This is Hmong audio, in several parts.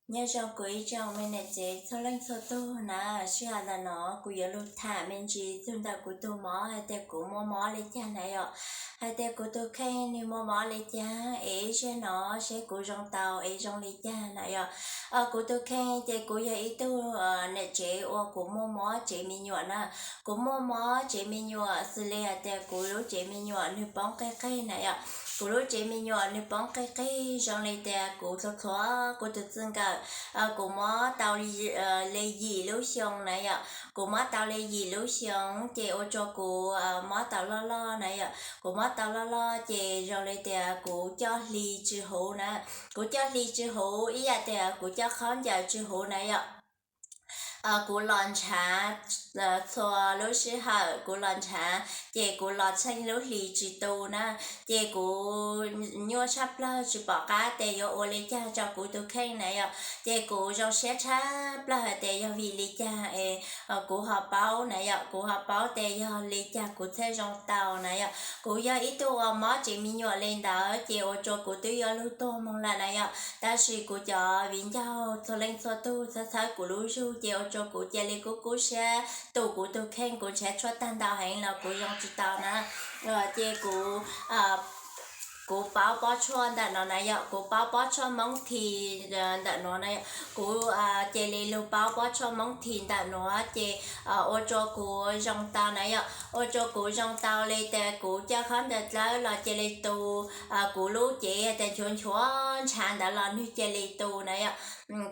Nyob zoo kuv ib tsoom me niam tsev txhua leej txhua tug na, sij hawm ntawm no kuv yuav lug tham me ntsis txug ntawm kuv tug mob hais tias kuv muaj mob li cas na yom, hais tias kuv tug kheej nwg muaj mob li cas es ib zaug no seb kuv zoo tau es zoo li cas na yom. Kuv tug kheej ces kuv yog ib tug niam tsev uas kuv muaj mob tsev me nyuam na. Kuv muaj mob tsev me nyuam xws li hais tias kuv lub tsev me nyuam nwg poob qig qig na yom. Kuv lub tsev me nyuam nwg poob qig qig zoo li tias kuv txhua txhua kuv tug txij nkawm. Kuv mob tau li yim lub xyoo na yom, kuv mob tau li yim lub xyoo ces ua rua kuv mob tau loj loj na yom. Kuv mob tau loj loj ces zoo li tias kuv coj hli tsi huv na, kuv coj hli tsi huv ib yam tias kuv coj khaub ncaws tsi huv na yom. Kuv los ntshav txhua lub sij hawm, kuv los ntshav ces kuv los tsheej lub hli tsi tu na, ces kuv nyuaj tshaj plawg tsi pom qab tias yuav ua li cas rau kuv tug kheej na yom. Ces kuv zoo siab tshaj plawg hais tias yog vim li cas es kuv ho paub na yom, kuv ho paub tias yog li cas kuv thiaj zoo tau na yom. Kuv yog ib tug uas mob tsev me nyuam li ntawd ces ua rua kuv twb yuav lug tuag moog lawm na yom. Tab sis kuv cov viv ncaus txhua leej txhua tug txhawb txhawb kuv lub zug ces ua rua kuv cia li kub kub siab tu kuv tug kheej, kuv nrhav tshuaj tag ntau heev los kuv zoo tsi tau na. Ces kuv kuv paub pob tshuaj ntawm no na yom, kuv paub pob tshuaj Moob Thi ntawm nuav na yom. Kuv cia li lug paub pob tshuaj Moob Thi ntawm nuav ces ua rua kuv zoo tau na yom, ua rua kuv zoo tau li tias kuv coj khaub ncaws dlawb los cia li tu, kuv lub cev tias nchuav nchuav ntshav ntawd los nwg cia li tu na yom.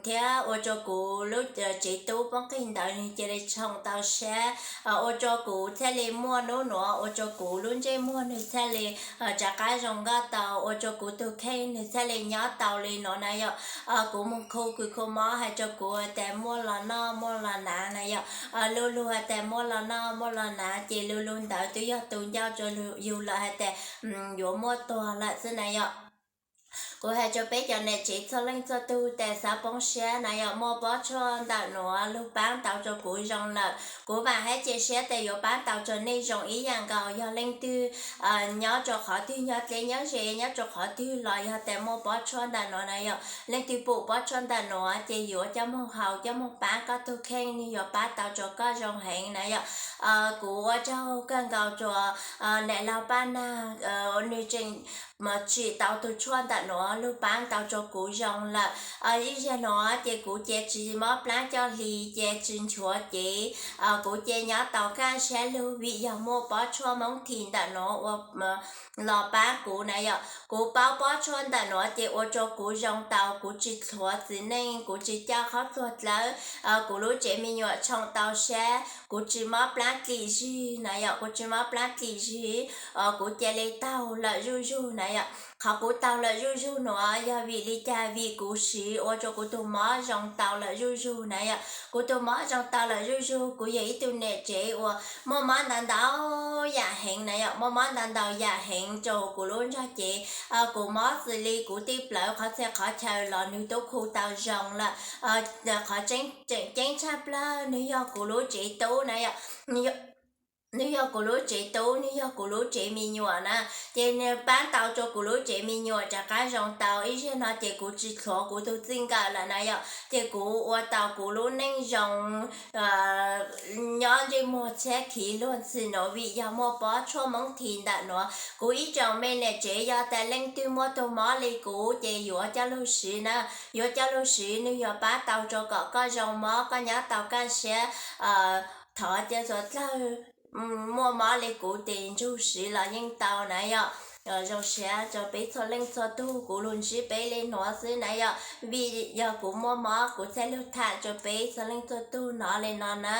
Thiab ua rua kuv lub tsev tub poob qig ntawd nwg cia li tshooj tau sab, ua rua kuv thiaj li muaj nub nuav, ua rua kuv lub ntsej muag nwg thiaj li rov qab zoo nkauj tau, ua rua kuv tug kheej nwg thiaj li nyob tau li nuav na yom. Kuv moog khu kws khu mob hais rua kuv tas muaj los noj muaj los hnav na yom. Lu lug has tas muaj los noj muaj los hnav ces lu lug ntawd twb yog tus ncauj rua yug lawm has tas yuav muaj tuag lawm xwb na yom. Kuv has rua peb cov niam tsev txhua leej txhua tug tas xav poob siab na yom, muaj pob tshuaj ntawm nuav lug paab tau rua kuv zoo lawm. Kuv vaam hab cia siab tas yuav paab tau rua nej zoo ib yaam nkaus. Yog leej twg nyob rua qhov twg, nyob dleb nyob ze, nyob rua qhov twg los yog tas muaj pob tshuaj ntawm nuav na yom, leej twg pum pob tshuaj ntawm nuav ces yuav coj moog haus coj moog paab koj tug kheej, nwg yuav paab tau rua koj zoo heev na yom. Kuv ua tsaug kawg nkaus rua nam laug Paj Nag, nwg tseem tsim tau tug tshuaj ntawm nuav lug paab tau rua kuv zoo lawm. Ib zaug nuav ces kuv cia tsi mob plaab coj hli, cia tsi nchuav cev, kuv cia nyob tau kaj sab lug vim yog muaj pob tshuaj Moob Thi ntawm nuav ua los paab kuv na yom. Kuv paub pob tshuaj ntawm nuav ces ua rua kuv zoo tau, kuv tsi thluav txiv neej, kuv tsi coj khaub dluag dlawb, kuv lub tsev me nyuam tshooj tau sab, kuv tsi mob plaab dlim zig na yom, kuv tsi mob plaab dlim zig, kuv cia li taug lawm zuj zug na yom. Qhov kuv taug lawm zuj zug nuav yog vim li cas? Vim kuv siv ua rua kuv tug mob zoo tau lawm zuj zug na yom. Kuv tug mob zoo tau lawm zuj zug, kuv yog ib tug niam tsev uas muaj mob ntau ntau yaam heev na yom, muaj mob ntau ntau yaam heev rua kuv lub ntsag cev. Kuv mob xws li kuv tej plawv qhov txhia qhov chaw los nwg tub khu tau zoo lawm. Qhov tseem ceeb tshaj plawg nwg yog kuv lub tsev tub na yom. Nwg yog kuv lub tsev tub, nwg yog kuv lub tsev me nyuam na, ces nwg paab tau rua kuv lub tsev me nyuam rov qab zoo tau. Ib zaug no ces kuv tsi thluav kuv tug txij nkawm lawm na yom, ces kuv ua tau kuv lub neej zoo nyob ntsej muag tshiab khiv luag ntxhi nuav vim yog muaj pob tshuaj Moob Thi ntawm nuav. Kuv ib tsoom me niam tsev yog tas leej twg muaj tug mob li kuv ces yuav coj lug siv na, yuav coj lug siv, nwg yuav paab tau rua kom koj zoo mob, koj nyob tau kaj siab. Thov cia txhua dlawg muaj mob li kuv tes nrug siv los yeej tau na yom. Zoo siab rua peb txhua leej txhua tug, kuv lug ntsib peb li nuav xwb na yom, vim yog kuv muaj mob kuv txhaj lug tham rua peb txhua leej txhua tug nov li no na.